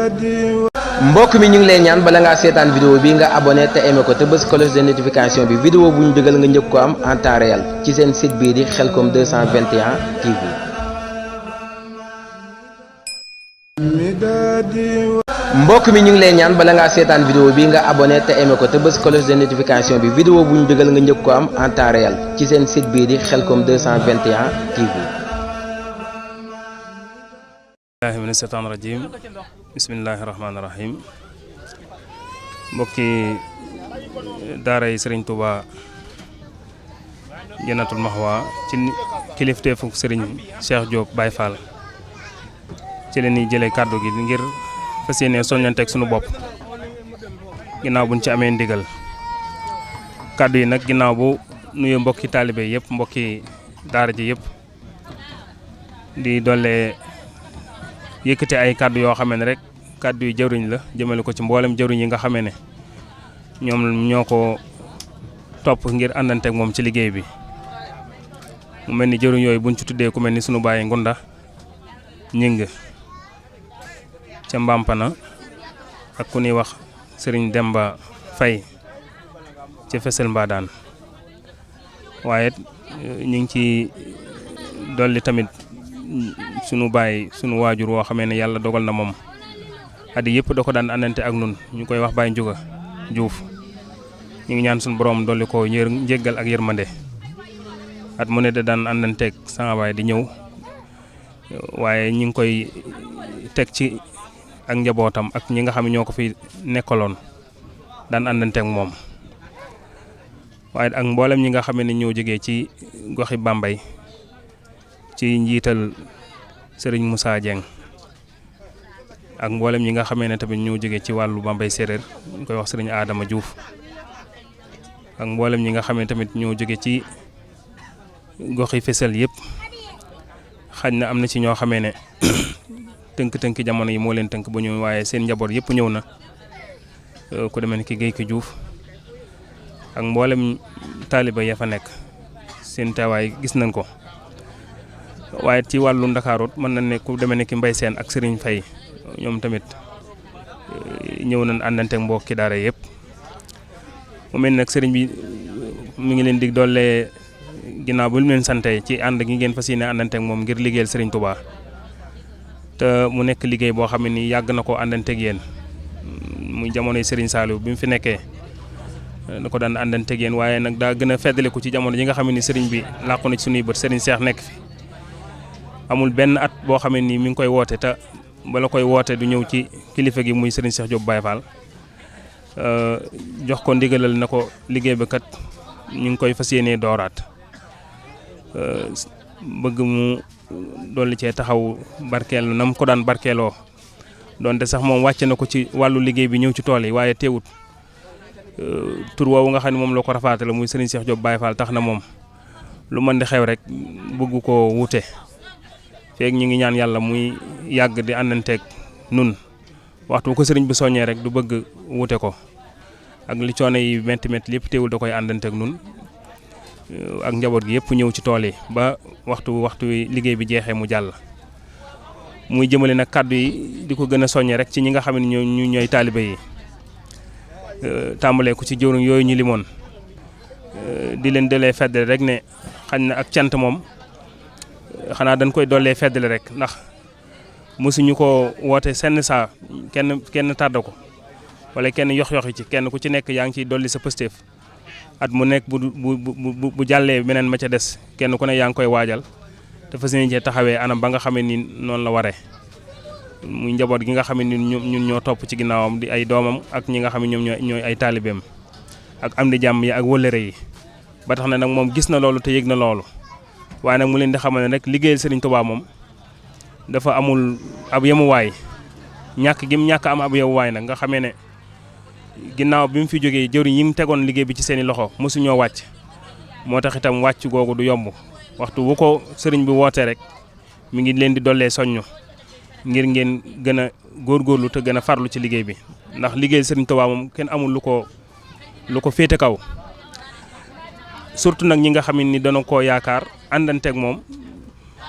mbokk mi ñu ngi lay ñaan bala ngaa seetaan vidéo bi nga abonné te aimé ko te bës cloche de notification bi vidéo bu ñu dugal nga njëkk ko am en temps réel ci seen site bii di Khelcom 221 TV. mbokk mi ñu ngi lay ñaan bala ngaa seetaan vidéo bi nga abonné te aimé ko te bës cloche de notification bi vidéo bu ñu dugal nga njëkk ko am en temps réel ci seen site bii di Khelcom 221 TV. mina seytaan rajim bismillahi rahmaani rahim mbokki daara yi Serigne Touba Jannatul Mahwa ci kilifteefu Serigne Cheikh Diop Baye Fall ci leen ñuy jëlee kàddu gi ngir fas yéene soññanteeg sunu bopp ginnaaw buñ ci amee ndigal kàddu yi nag ginnaaw bu nuyu mbokki taalibe yëpp mbokki daara ji yëpp di doole yëkkati ay kàddu yoo xamee ne rek kàddu yu jëwriñ la jëmale ko ci mboolem jëwriñ yi nga xamee ne ñoom ñoo ko topp ngir àndanteeg moom ci liggéey bi mu mel ni jëwriñ yooyu buñ ci tuddee ku mel ni sunu baay Ngunda ñing ca Mbampana ak ku ñuy wax Serigne Demba Faye ca Fessel Mbadaan waaye ñu ngi ci dolli tamit sunu baay sunu waajur woo xamee ne yàlla dogal na moom at yëpp da ko daan àndante ak nun ñu koy wax Baye Njuga Juuf ñu ngi ñaan sunu borom dolli ko njéggal ak yërmande at mu ne da daan àndanteeg sama baay di ñëw waaye ñu ngi koy teg ci ak njabootam ak ñi nga xam ne ñoo ko fi nekkaloon daan àndanteeg moom waaye ak mboolem ñi nga xam ne ñoo jógee ci goxi Bambey ci njiital Serigne Moussa Dieng ak mboolem ñi nga xamee ne tamit ñoo jógee ci wàllu Bambey séeréer ñu koy wax Serigne Adama Diouf ak mboolem ñi nga xamee tamit ñoo jóge ci gox yi Fessel yëpp xaj na am na ci ñoo xamee ne tënk-tënk jamono yi moo leen tënk ba ñu waaye seen njaboot yëpp ñëw na ku demee ne ki Guèye ki Diouf ak mboolem taaliba ya fa nekk seen teewaay gis nañ ko. waaye ci wàllu Ndakaarut mën na ne ku demee ne ki Mbay Seen ak Serigne Faye ñoom tamit ñëw nañ àndante ak mbokki daara yëpp mu mel nag Serigne bi mi ngi leen dig doole ginnaaw bu leen sante ci ànd gi ngeen fas yéene àndante ak moom ngir liggéeyal Serigne Touba te mu nekk liggéey boo xam ne ni yàgg na ko àndante ak yéen muy jamonoy Serigne Saliou bi mu fi nekkee da ko daan àndante ak yéen waaye nag daa gën a feddaliku ci jamono ji nga xam ne ni Serigne bi làqu na ci sunuy bët Serigne Cheikh nekk fi. amul benn at boo xamee ni mi ngi koy woote te bala koy woote du ñëw ci kilifa gi muy Serigne Cheikh Diop Baye Fall jox ko ndigalal na ko liggéey ba kat ñu ngi koy fas yéenee dooraat bëgg mu dolli cee taxaw barkeelu na mu ko daan barkeeloo donte sax moom wàcce na ko ci wàllu liggéey bi ñëw ci tool yi waaye teewut tur woowu nga xam ne moom la ko rafaatale muy Serigne Cheikh Diop Baye Fall tax na moom lu mën di xew rek bëgg koo wute. feeg ñu ngi ñaan yàlla muy yàgg di àndanteeg nun waxtu bu ko sëriñ bi soññee rek du bëgg wute ko ak li coono yi métti lépp teewul da koy àndanteeg nun ak njaboot gi yëpp ñëw ci tool yi ba waxtu liggéey bi jeexee mu jàll. muy jëmale nag kàddu yi di ko gën a soññee rek ci ñi nga xam ne ñu ñooy taalibe yi tàmbalee ko ci jëwriñ yooyu ñu limoon di leen dalee feddale rek ne xañ na ak cant moom. xanaa dañ koy dollee feddale rek ndax mosuñu ko woote senn saa kenn tàdda ko wala kenn yox-yoxi ci kenn ku ci nekk yaa ngi ciy dolli sa pëstéef at mu nekk bu jàllee beneen ma ca des kenn ku ne yaa ngi koy waajal te fas yéene cee taxawee anam ba nga xamee ni noonu la waree muy njaboot gi nga xam ne ñun ñoo topp ci ginnaawam di ay doomam ak ñi nga xam ne ñoom ñooy ay taalibeem ak am di jàmm yi ak wëllëre yi ba tax na nag moom gis na loolu te yëg na loolu. waaye nag mu leen di xamal ne rek liggéeyal Serigne Touba moom dafa amul ab yemuwaay ñàkk gi mu ñàkk am ab yemuwaay nag nga xamee ne ginnaaw bi mu fi jógee jëwriñ yi mu tegoon liggéey bi ci seeni loxo mosuñoo wàcc moo tax itam wàcc googu du yomb waxtu bu ko Serigne bi wootee rek mi ngi leen di dollee soññu ngir ngeen gën a góorgóorlu te gën a farlu ci liggéey bi ndax liggéeyal Serigne Touba moom kenn amul lu ko féete kaw. surtout nag ñi nga xam ni dana koo yaakaar àndanteeg moom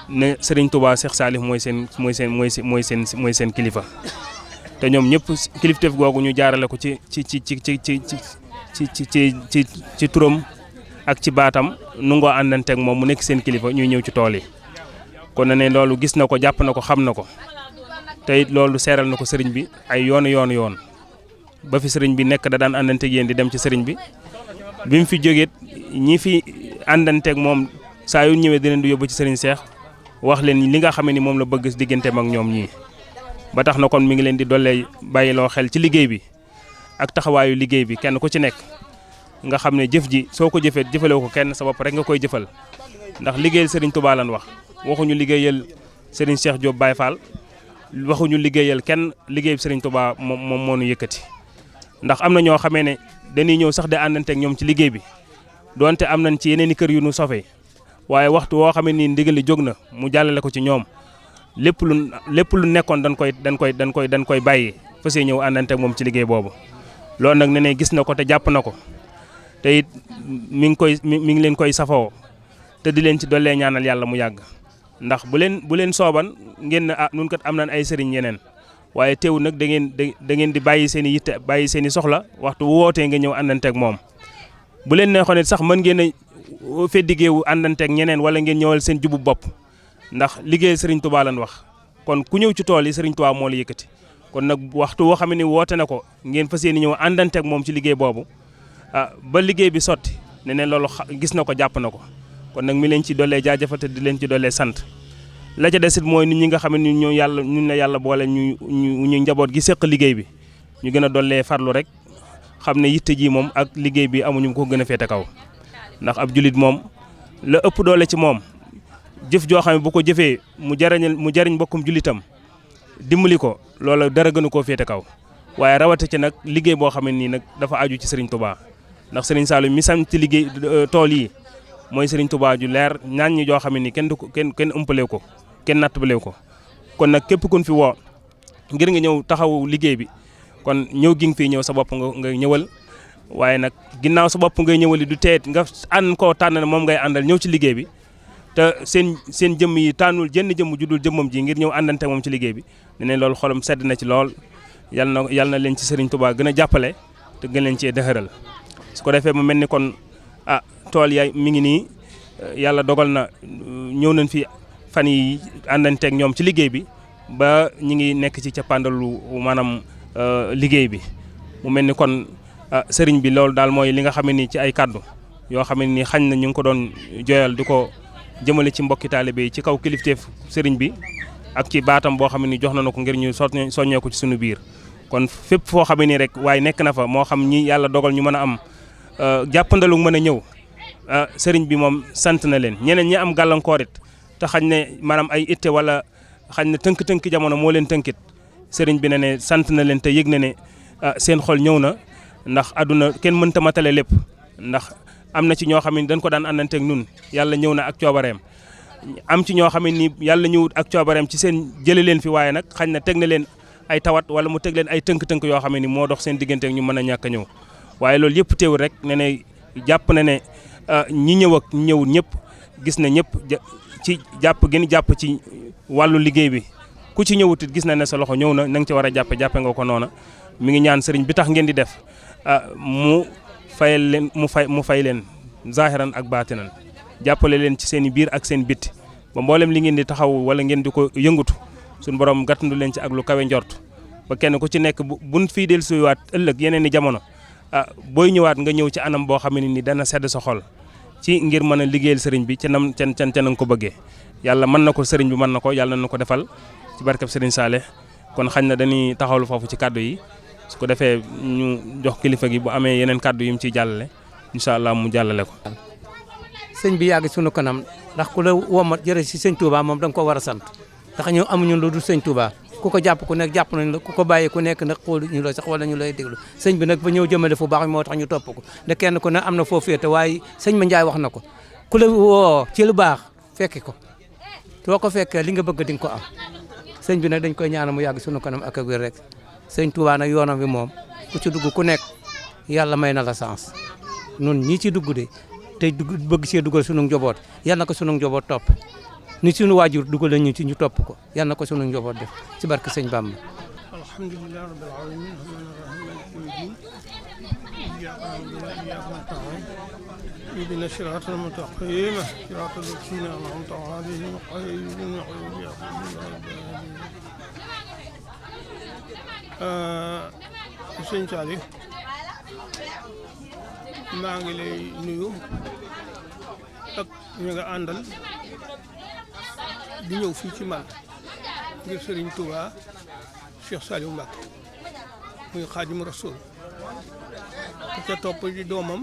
ne Serigne Touba Cheikh Salif mooy seen kilifa te ñoom ñëpp kilifteef googu ñu jaarale ko ci turam ak ci baatam nu ngoo àndanteeg moom mu nekk seen kilifa ñuy ñëw ci tool yi. kon ne loolu gis na ko jàpp na ko xam na ko te it loolu seeral na ko sëriñ bi ay yoon ba fi sëriñ bi nekk da daan àndanteeg yéen di dem ci sëriñ bi mu fi jógee ñi fi àndanteeg moom saa yu ñëwee di leen di yóbbu ci sëriñ Cheikh wax leen li nga xam ni moom la bëgg digganteem ak ñoom ñii. ba tax na kon mi ngi leen di dollee bàyyiloo xel ci liggéey bi ak taxawaayu liggéey bi kenn ku ci nekk nga xam ne jëf ji soo ko jëfee jëfalewu ko kenn sa bopp rek nga koy jëfal ndax liggéeyal sëriñ Touba lan wax waxuñu liggéeyal sëriñ Cheikh Diop Baye Fall waxuñu liggéeyal kenn liggéey sëriñ Touba moom moo nu yëkkati. ndax am na ñoo xamee ne dañuy ñëw sax de àndanteeg ñoom ci liggéey bi donte am nañ ci yeneen i kër yu nu sofee waaye waxtu woo xam ne nii ndigal li jóg na mu jàllale ko ci ñoom lépp lu nekkoon dañ koy bàyyi fas yéene ñëw àndanteeg moom ci liggéey boobu. loolu nag ne gis na ko te jàpp na ko te it mi ngi leen koy safoo te di leen ci dollee ñaanal yàlla mu yàgg ndax bu leen sooban ngeen ne nun kat am nañ ay sëriñ yeneen. waaye teew nag da ngeen di bàyyi seen i yitte bàyyi seen i soxla waxtu wootee nga ñëw àndanteeg moom bu leen neexoon it sax mën ngeen a feddigeewu àndanteeg ñeneen wala ngeen ñëwal seen jubu bopp ndax liggéey Serigne Touba lan wax kon ku ñëw ci tool yi Serigne Touba moo la yëkkati kon nag waxtu woo xam ne woote na ko ngeen fas yéene ñëw àndanteeg moom ci liggéey boobu ba liggéey bi sotti ne loolu gis na ko jàpp na ko kon nag mi leen ci dollee jaajëfal te di leen ci dollee sant. la ca desit mooy nit ñi nga xam ne ñun la yàlla boole ñu njaboot gi séq liggéey bi ñu gën a dollee farlu rek xam ne yitte ji moom ak liggéey bi amuñu ko gën a féete kaw ndax ab julit moom la ëpp doole ci moom jëf joo xam ne bu ko jëfee mu jariñ mbokkum julitam dimbali ko loola dara gënu koo féete kaw waaye rawate ci nag liggéey boo xam ne nii nag dafa aju ci Serigne Touba ndax Serigne Saliou mi sant liggéey tool yi mooy Serigne Touba ju leer ñaan ñi joo xam ne nii kenn ëmpalew ko kenn nattbalew ko kon nag képp kun fi woo ngir nga ñëw taxaw liggéey bi kon ñëw gi nga fii ñëw sa bopp nga ñëwal waaye nag ginnaaw sa bopp ngay ñëwali du teet nga ànd koo tànn ne moom ngay àndal ñëw ci liggéey bi te seen jëmm yi tànnul jenn jëmm ju dul jëmmam ji ngir ñëw àndante moom ci liggéey bi ne loolu xolam sedd na ci lool yal na leen ci Serigne Touba gën a jàppale te gën leen cee dëxëral su ko defee mu mel ni kon tool ya mi ngi nii yàlla dogal na ñëw nañ fi fan yi àndanteeg ñoom ci liggéey bi ba ñi ngi nekk ci cappaandalu maanaam liggéey bi mu mel ni kon sëriñ bi loolu daal mooy li nga xam ne nii ci ay kàddu yoo xam ne nii xañ na ñu ngi ko doon joyal di ko jëmale ci mbokki taalibe yi ci kaw kilifteef sëriñ bi ak ci baatam boo xam ne nii jox na ko ngir ñu soññee ko ci suñu biir kon fépp foo xam ne nii rek waaye nekk na fa moo xam ñi yàlla dogal ñu mën a am jàppandalu mën a ñëw sëriñ bi moom sant na leen ñeneen ñi am gàllankoor it te xañ ne maanaam ay itte wala xañ ne tënk-tënk jamono moo leen tënkit sëriñ bi ne sant na leen te yëg na ne seen xol ñëw na ndax àdduna kenn mënta matale lépp ndax am na ci ñoo xam ne dañ ko daan àndanteeg nun yàlla ñëw na ak coobareem am ci ñoo xam ne ni yàlla ñëwut ak coobareem ci seen jële leen fi waaye nag xañ na teg na leen ay tawat wala mu teg leen ay tënk-tënk yoo xam ne ni moo dox seen digganteeg ñu mën a ñàkk a ñëw waaye loolu yëpp teewul rek ne jàpp na ne ñi ñëw ak ñëwul ñëpp gis na ñëpp ci jàpp gën jàpp ci wàllu liggéey bi ku ci ñëwut it gis na ne sa loxo ñëw na na nga ci war a jàppe nga ko noona mi ngi ñaan sëriñ bi tax ngeen di def mu fay leen zahiran ak baatinan jàppale leen ci seen i biir ak seen bitti ba mboolem li ngeen di taxaw wala ngeen di ko yëngatu suñu borom gàttandu leen ci ak lu kawe njort ba kenn ku ci nekk buñ fii del suywaat ëllëg yeneen i jamono booy ñëwaat nga ñëw ci anam boo xam ne ni dana sedd sa xol ci ngir mën a liggéeyal sëriñ bi ca na nga ko bëggee yàlla mën na ko sëriñ bi mën na ko yàlla na ko defal ci barkeb sëriñ Saleh kon xañ na dañuy taxawlu foofu ci kàddu yi su ko defee ñu jox kilifa gi bu amee yeneen kàddu yu mu ciy jàllale incha allah mu jàllale ko. sëñ bi yàgg sunu kanam ndax ku la womat jërë si sëñ Touba moom da nga ko war a sant ndax ñëw amuñu lu dul sëñ Touba ku ko jàpp ku nekk jàpp nañ la ku ko bàyyi ku nekk nag xool ñu lay sax wala ñu lay déglu sëñ bi nag ba ñëw jëmale fu baax moo tax ñu topp ko ne kenn ku ne am na foo féete waaye sëñ Ma Ndiaye wax na ko ku la woo ci lu baax fekki ko soo ko fekkee li nga bëgg di nga ko am sëñ bi nag dañ koy ñaanal mu yàgg sunu kanam ak wér rek sëñ Touba nag yoonam bi moom ku ci dugg ku nekk yàlla may na la chance nun ñii ci dugg de tey bëgg see dugal sunu njaboot yal na ko sunu njaboot topp ni sunu waajur dugal nañu ci ñu topp ko yal na ko sunu njaboot def ci barke sëñ Bamba. alhamdulillahi rabbil alamin rahmanir rahim maliki yawmiddin iyyaka na'budu wa iyyaka nasta'in ihdina siratal mustaqim siratal ladzina an'amta alayhim ghayril maghdubi alayhim. Sëñ Saliou maa ngi lay nuyu ak ñu nga àndal di ñëw fii ci man ngir Serigne Touba Cheikh Saliou Mbacké muy Xaadimu Rasuul ca topp di doomam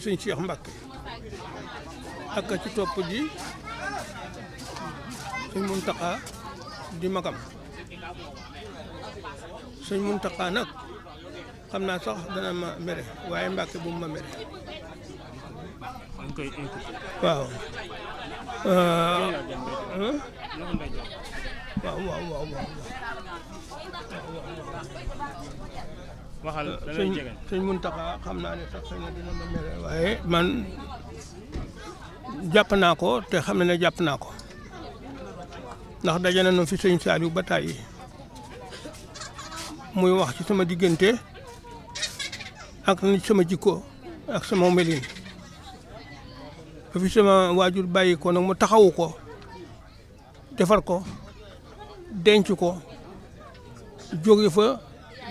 sëñ Cheikh Mbacké ak ci topp di sëñ Muntaxa di magam sëñ Muntaxa nag xam naa sax dana ma mere waaye Mbacké bu ma mere waaw waaw waxal sëñ Muntaxa xam naa ne sax na dina ma mere waaye man jàpp naa ko te xam ne jàpp naa ko ndax daje nañu fi sëñ Saliou ba tàyyi muy wax ci sama diggante ak sama jikko ak sama melin ba fi sama waajur bàyyi ko nag mu taxawu ko defar ko denc ko jóge fa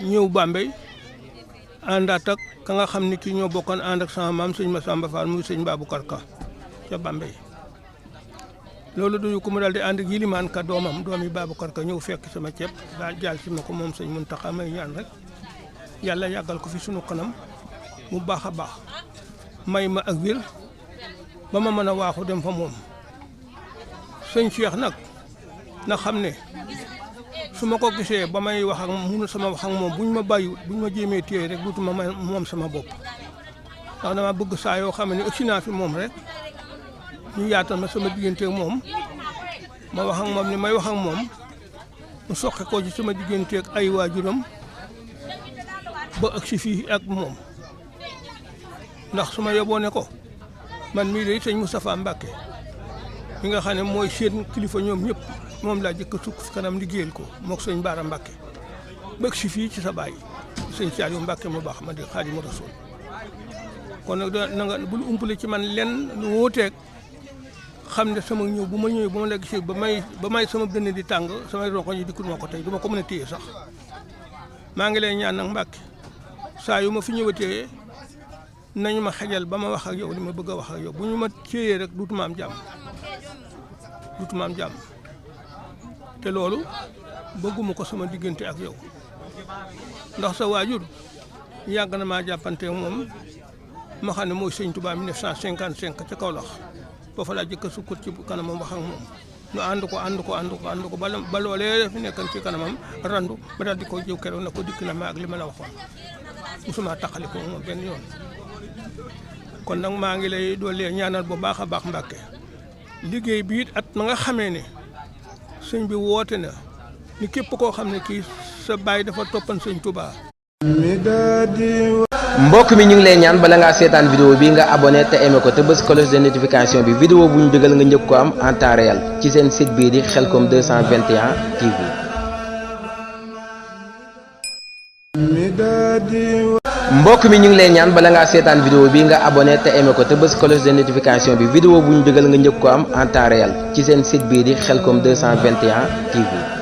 ñëw Bambey àndaat ak ka nga xam ni ki ñoo bokkoon ànd ak sama maam sëñ Massamba Fall muy sëñ Baboucar Ka ca Bambey loolu duñu ko mu daal di ànd ak yilimaan ka doomam doomi Baboucar Ka ñëw fekk sama ceeb daal jaal ci ma ko moom sëñ Muntaxa may ñaan rek yàlla yàggal ko fi sunu kanam mu baax a baax may ma ak wér ba ma mën a waaxu dem fa moom sëñ Cheikh nag na xam ne su ma ko gisee ba may wax ak mun sama wax ak moom buñ ma bàyyi buñ ma jéemee téye rek duutuma moom sama bopp ndax dama bëgg saa yoo xam ne ëgsi naa fi moom rek ñu yaatal ma sama diggante ak moom ma wax ak moom ni may wax ak moom mu soqe ko ci sama diggante ak ay waajuram ba ëgsi fii ak moom ndax su ma yóbboo ne ko man mii de sëñ Moustapha Mbacké mi nga xam ne mooy seen kilifa ñoom ñëpp moom laa jëkk a sukk fi kanam liggéeyal ko mook sëñ Baara Mbacké bëgg si fii ci sa baay sëñ Saliou Mbacké mu baax ma di Xaadimu Rasuul kon nag na nga bul umpale ci man lenn lu wóoteeg xam ne sama ñëw bu ma ñëwee bu ma la gisee ba may sama dënn di tàng samay ronko ñi dikkul ma ko tey du ma ko mën a téye sax maa ngi lay ñaan nag Mbacké saa yu ma fi ñëwatee nañu ma xejal ba ma wax ak yow li ma bëgg a wax ak yow bu ñu ma téyee rek duutuma am jàmm te loolu bëgguma ko sama diggante ak yow ndax sa waajur yàgg na maa jàppante moom ma xam ne mooy sëñ Touba 1955 ca Kaolack foofa laa jëkk a sukkut ci kanamam wax ak moom ñu ànd ko ba loolee fi nekkan ci kanamam randu ba daal di ko jëw keroog na ko dikk na ma ak li ma la waxoon musuma taxali ko moom benn yoon kon nag maa ngi lay doolee ñaanal bu baax a baax Mbacké liggéey bi it at ma nga xamee ne sëñ bi woote na ni képp koo xam ne kii sa baay dafa toppan sëñ Touba. mbokk mi ñu ngi lay ñaan bala ngaa seetaan vidéo bi nga abonné te aimé ko te bës cloche de notification bi vidéo bu ñu dugal nga njëkk ko am en temps réel ci seen site bii di Khelcom 221 TV. mbokk mi ñu ngi lay ñaan bala ngaa seetaan vidéo bi nga abonné te aimé ko te bës cloche de notification bi vidéo bu ñu dugal nga njëkk ko am en temps réel ci seen site bii di Khelcom 221 TV.